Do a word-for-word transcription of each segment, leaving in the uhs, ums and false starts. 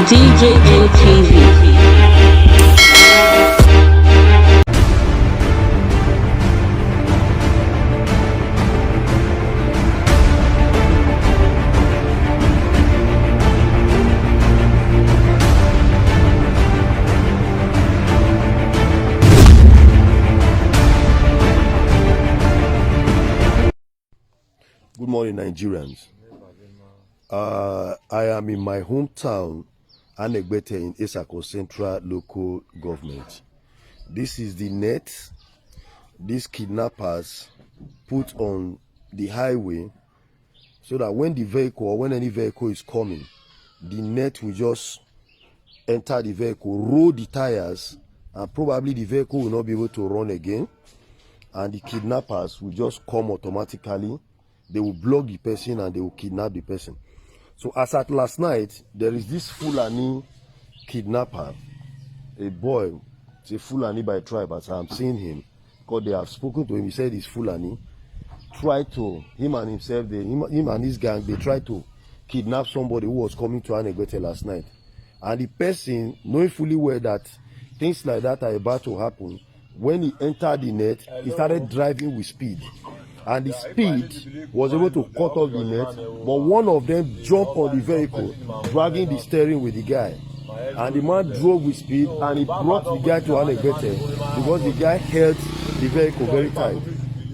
C J N T V. Good morning, Nigerians. Uh, I am in my hometown, Anegbete, in Esako Central Local Government. This is the net these kidnappers put on the highway, so that when the vehicle, or when any vehicle is coming, the net will just enter the vehicle, roll the tires, and probably the vehicle will not be able to run again, and the kidnappers will just come automatically. They will block the person and they will kidnap the person. So as at last night, there is this Fulani kidnapper, a boy, it's a Fulani by tribe as I'm seeing him, because they have spoken to him. He said he's Fulani. Try to, him and himself, they, him, him and his gang, they tried to kidnap somebody who was coming to Anegbete last night. And the person, knowing fully well that things like that are about to happen, when he entered the net, he started driving with speed. And the speed was able to cut off the net, but one of them jumped on the vehicle, dragging the steering with the guy. And the man drove with speed, and he brought the guy to Anegbete because the guy held the vehicle very tight.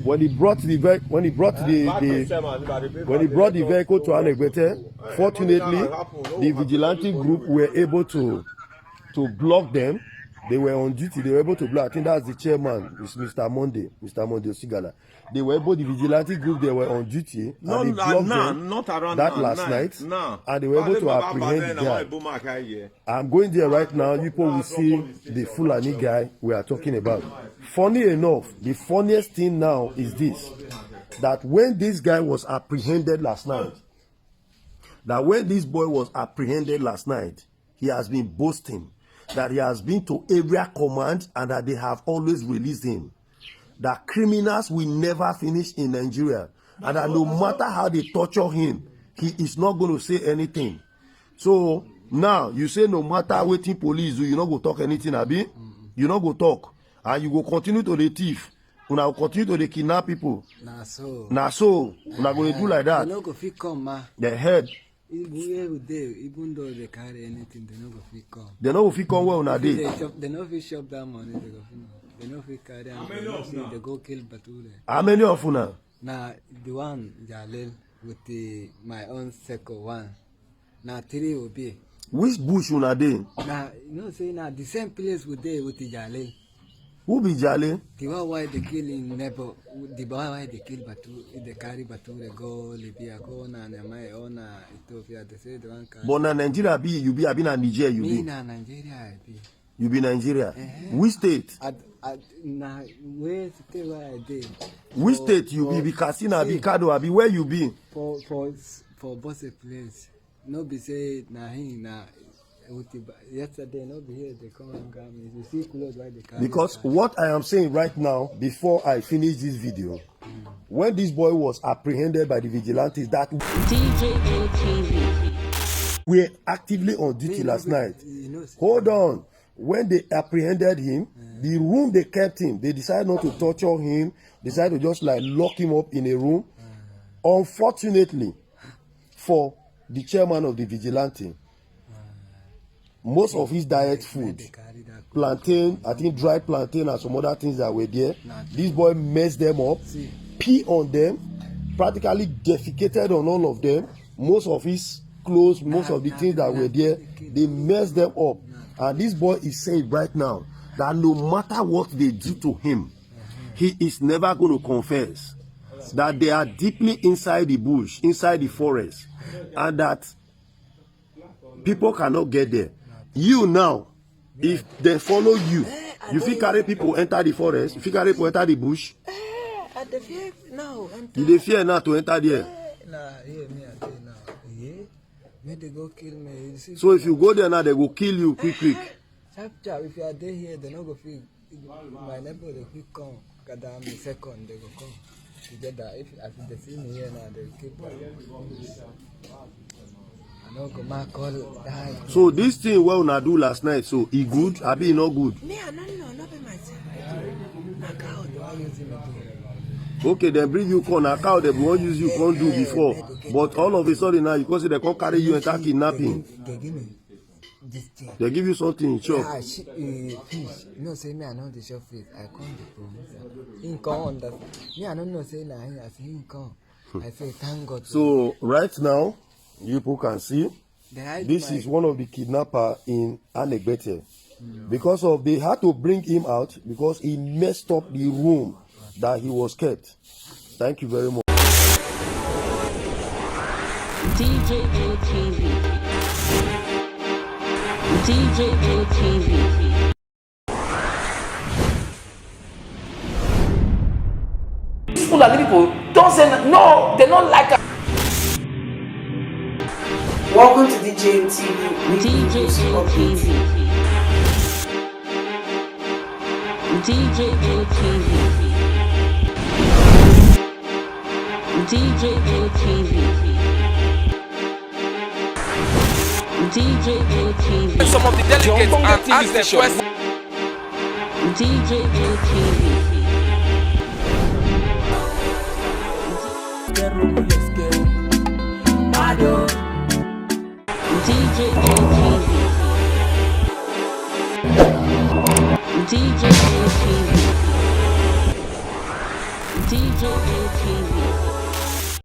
When he brought the ve- when he brought the, the when he brought the vehicle to Anegbete, fortunately, the vigilante group were able to to block them. They were on duty. They were able to block. I think that's the chairman. It's Mister Monday, Mister Monday Osigala. They were able, the vigilante group, they were on duty, and they blocked them that last night, and they were able to apprehend the guy. I'm going there right now. You people will see the Fulani guy we are talking about. Funny enough, the funniest thing now is this, that when this guy was apprehended last night, that when this boy was apprehended last night, he has been boasting that he has been to area command and that they have always released him. That criminals will never finish in Nigeria, and that no matter how they torture him, he is not going to say anything. So now you say no matter wetin police do, you no go talk anything, abi? You no go talk, and you go continue to dey thief. Una go continue to dey kidnap people. Na so. Na so una go dey do like that. They no go fit come, ma. The head. Even where we dey, even though they carry anything, they no go fit come. They no go fit come where una dey. They chop, they no fit chop that money. They go fit. They no fit carry am. They no fit. They go kill Bature. How many of una? Na the one Jalil with the my own second one. Na three obi. Which bush una dey? Na you know say na the same place we dey with Ijale. Who be Ijale? The one why they kill in neighbor, the one why they kill Batu, they carry Batu, they go Libya, go na Nyamai, or na Ethiopia. They say the one carry. But na Nigeria be you be, abi na Niger you be? Me na Nigeria I be. You be Nigeria. Uh-huh. Which state? At, at, na where state where I dey. Which for, state you for, be? Be Katsina, see, be Kano, abi where you be? For for for Bose place. No be say na him na yesterday no be here they come hang out me. You see clothes why they carry. Because what I am saying right now, before I finish this video, when this boy was apprehended by the vigilantes that D J N T V were actively on duty last night. Hold on. When they apprehended him, the room they kept him, they decided not to torture him, decided to just like lock him up in a room. Unfortunately, for the chairman of the vigilante, most of his diet food, plantain, I think dry plantain and some other things that were there. This boy messed them up, pee on them, practically defecated on all of them. Most of his clothes, most of the things that were there, they messed them up. And this boy is saying right now that no matter what they do to him, he is never going to confess that they are deeply inside the bush, inside the forest, and that people cannot get there. You now, if they follow you, you fit carry people enter the forest, you fit carry people enter the bush. Eh, I dey fear now. You dey fear now to enter there. Eh, na here me I dey now. Yeah. Make they go kill me. You see, so if you go there now, they go kill you quick, quick. Sharp, sharp. If you are there here, they no go feel. My neighbor dey quick come gather me second dey go come together if as they see me here now dey keep am. No go ma call that. So this thing wey una do last night, so e good? Abi e no good? Me, I no know, no be myself. I do. Na cow dey wan use me do. Okay, dem bring you come, na cow dem wan use you come do before, but all of a sudden now you come say dem come carry you enter kidnapping. They give me this thing. Dem give you something you chop. Yeah, she, uh, fish. No, say me, I no dey chop fish. I come the promoter. He come understand. Me, I no know say na him. I say he come. I say thank God. So right now, you people can see They hide this my- is one of the kidnapper in Anegbete, because of they had to bring him out because he messed up the room that he was kept. Thank you very much. D J A T V. D J A T V. These Fulani people don't say no, they don't like us. Welcome to D J T V. D J A T V. D J A T V. D J A T V. D J A T V. Some of the delegates and ask them questions. D J A T V. D J A T V. D J A T V. D J A T V.